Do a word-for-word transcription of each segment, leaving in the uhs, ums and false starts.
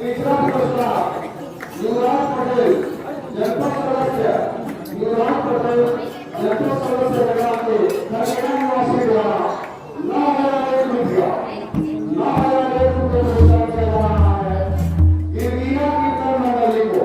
तीसरा पुरस्कार युवराज पटेल, जनपद सदस्य, युवराज पटेल, जनपद सदस्य रेवा के खरकेना निवासी द्वारा नौ हजार एक रुपया, नौ हजार एक रुपया पुरस्कार दिया जा रहा है गिरगिया कीर्तन मंडली को।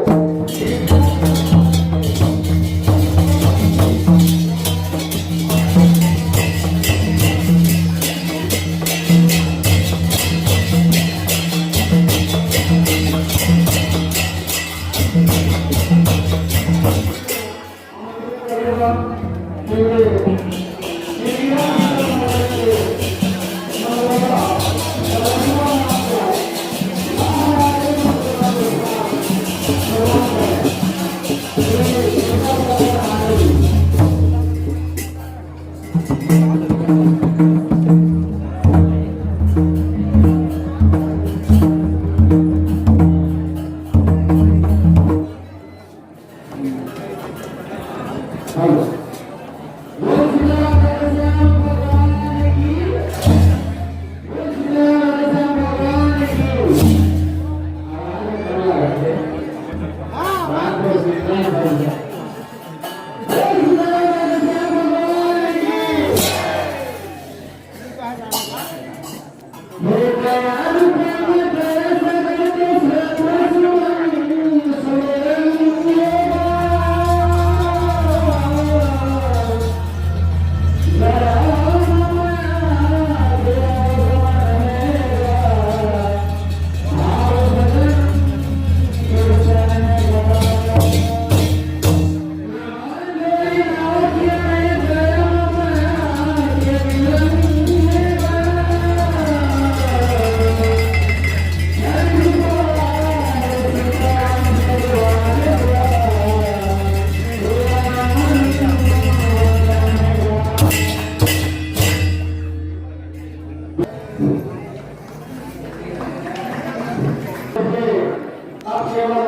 अब केवल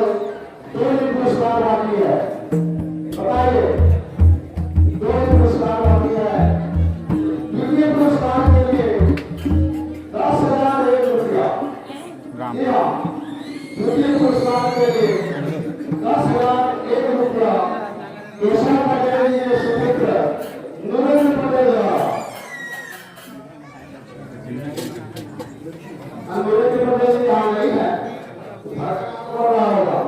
दो ही पुरस्कार बाकी है। बताइए, दो ही पुरस्कार बाकी है। द्वितीय पुरस्कार के लिए दस हजार एक रुपया। राम। जी हाँ, द्वितीय पुरस्कार के लिए दस हजार एक रुपया केशव पटेल जी के सुपुत्र नरेंद्र पटेल द्वारा। नरेंद्र पटेल जी यहाँ नहीं है, तो भाषण बोल रहा होगा।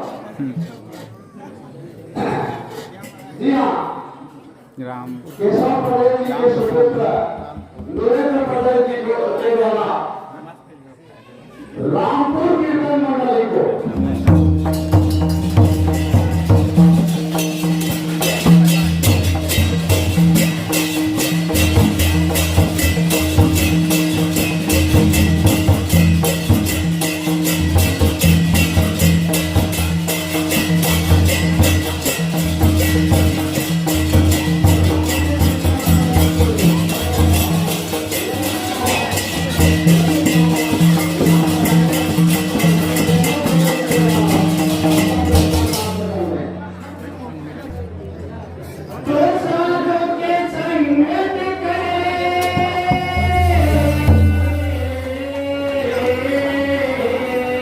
जी हाँ, राम। केशव पटेल जी के सुपुत्र नरेंद्र पटेल जी को, के द्वारा रामपुर कीर्तन मंडली को।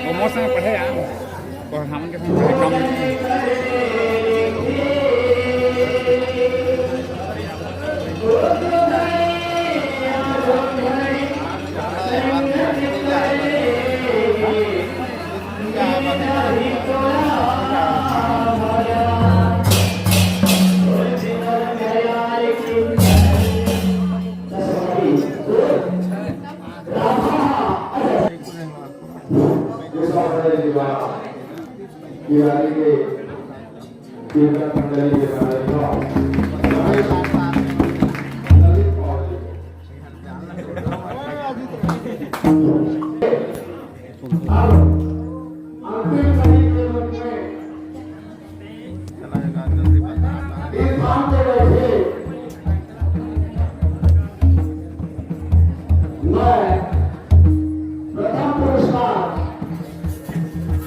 वो मोर संग पढ़े यार, और हमन के संग पढ़े कम। कीर्तन मंडली के बारे में अब अंतिम कड़ी के रूप में इस स्थान पे बैठे मैं प्रथम पुरस्कार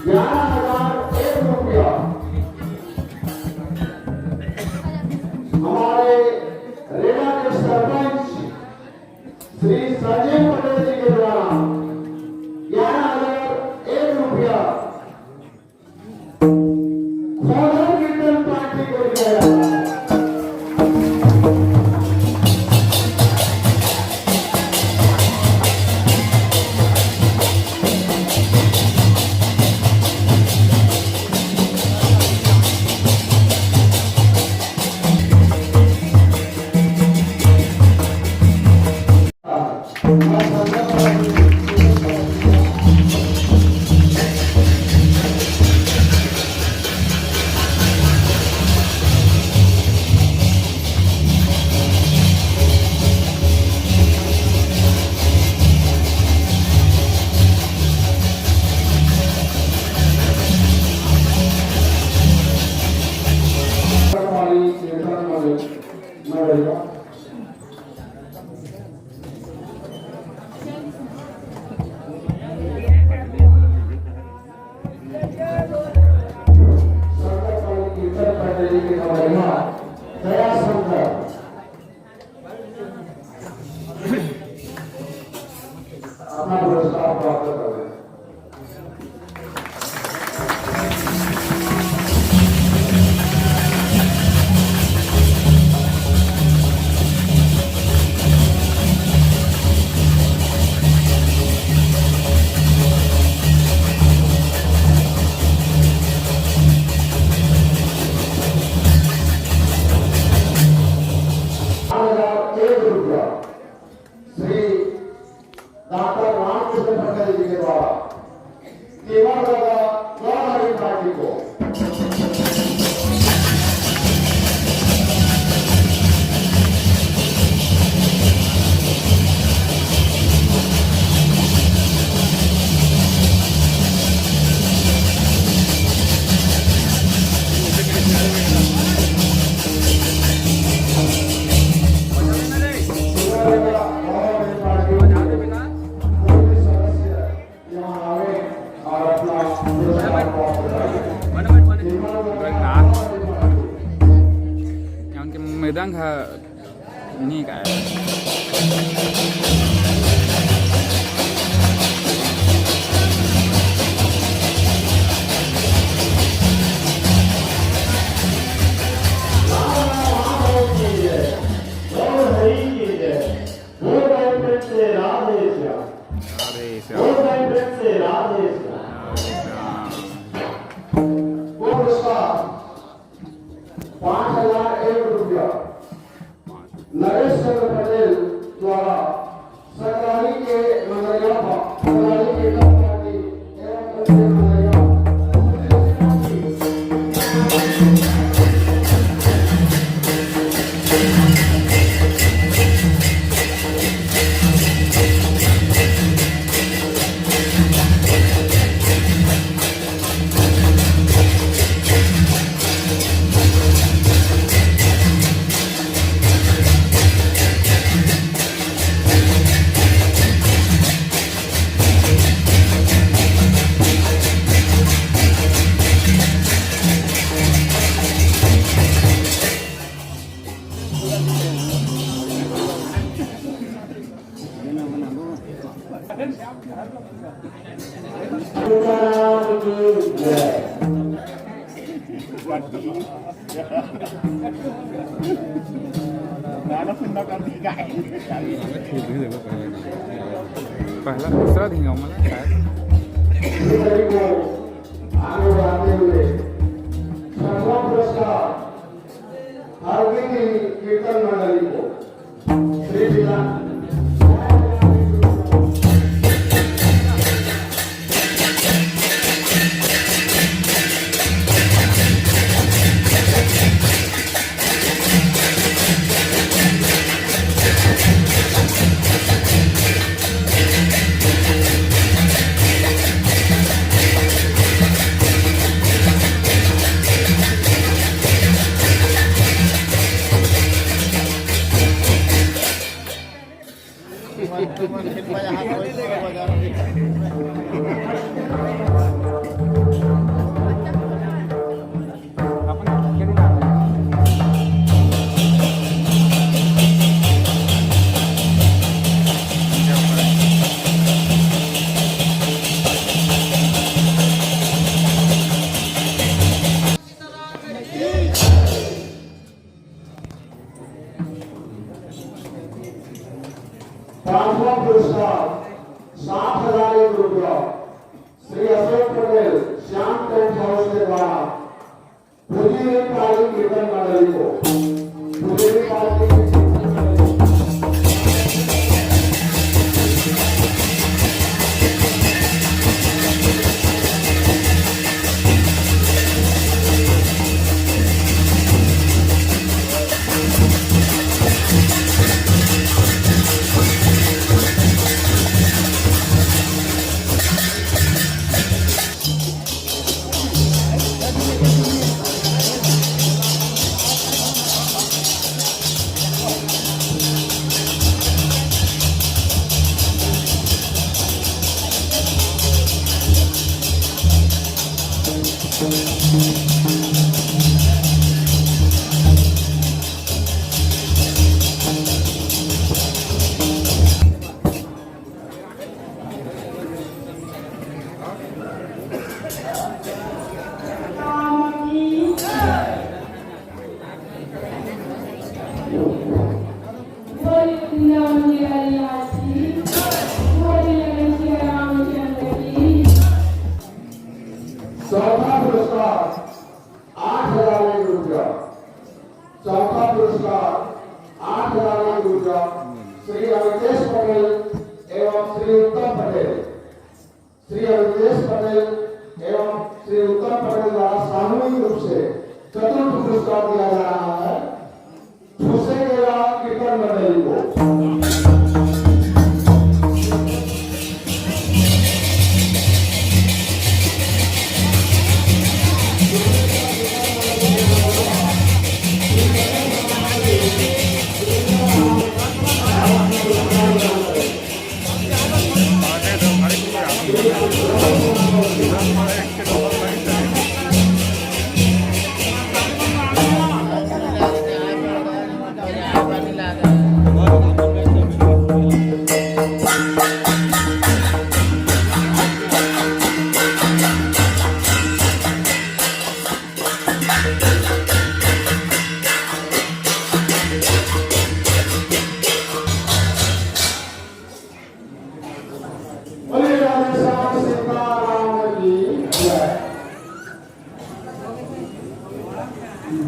ग्यारह हजार एक रुपया हमारे रेवा के सरपंच श्री संजय पटेल जी के द्वारा ग्यारह हजार एक रुपया एक रुपया श्री डॉक्टर रामकृष्ण पटेल जी के द्वारा कीमत लगा दो हरी पार्टी को। उनके मृदंग ह नहीं गाया। राधे श्याम। राधे श्याम। राधे श्याम। पुरस्कार पाँच हजार एक रुपया नरेश चंद्र पटेल द्वारा सकरानी के मंगैया पा-, सकरानी के कप पार्टी एवं उनके मंगैया पहला दूसरा दिन मला शायद। आगे बढ़ाते हुए छठवां पुरस्कार हरगिरी कीर्तन मंडली को। श्री विधान पांचवा पुरस्कार सात हजार एक रुपया श्री अशोक पटेल श्याम टेंट हाउस के द्वारा भुदेवी पाली कीर्तन मंडली को। भुदेवी पाली कीर्तन मंडली को। चौथा पुरस्कार आठ हजार एक रुपया। चौथा पुरस्कार आठ हजार एक रुपया श्री अमितेश पटेल एवं श्री उत्तम पटेल, श्री अमितेश पटेल एवं श्री उत्तम पटेल द्वारा सामूहिक रूप से चतुर्थ पुरस्कार दिया जा रहा है। फुसेकेला कीर्तन मंडली को। बोलिए राधे श्याम सीताराम की जय।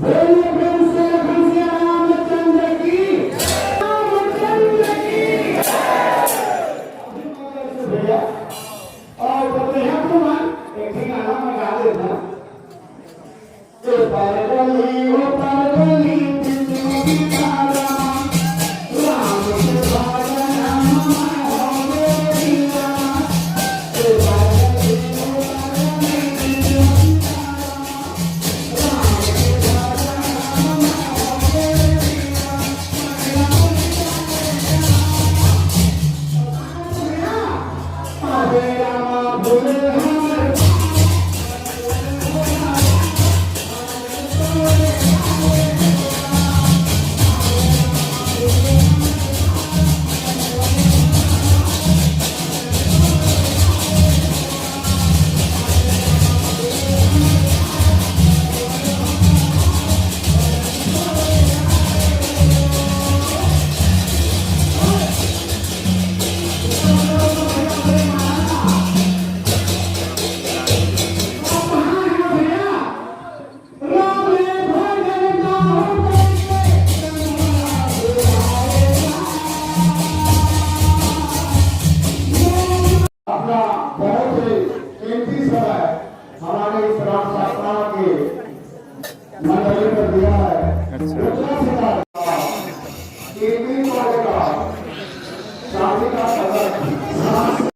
बोलिए प्रेम से लखन सिया रामचंद्र की, रामचंद्र की। भैया, और बोलते हैं तुम, एक ही गाना मैं गा देता हूँ। अपना बहुत ही कीमती समय हमारे इस राम सप्ताह के मंडली पर दिया है। अच्छा। कीमती समय का शादी का सफर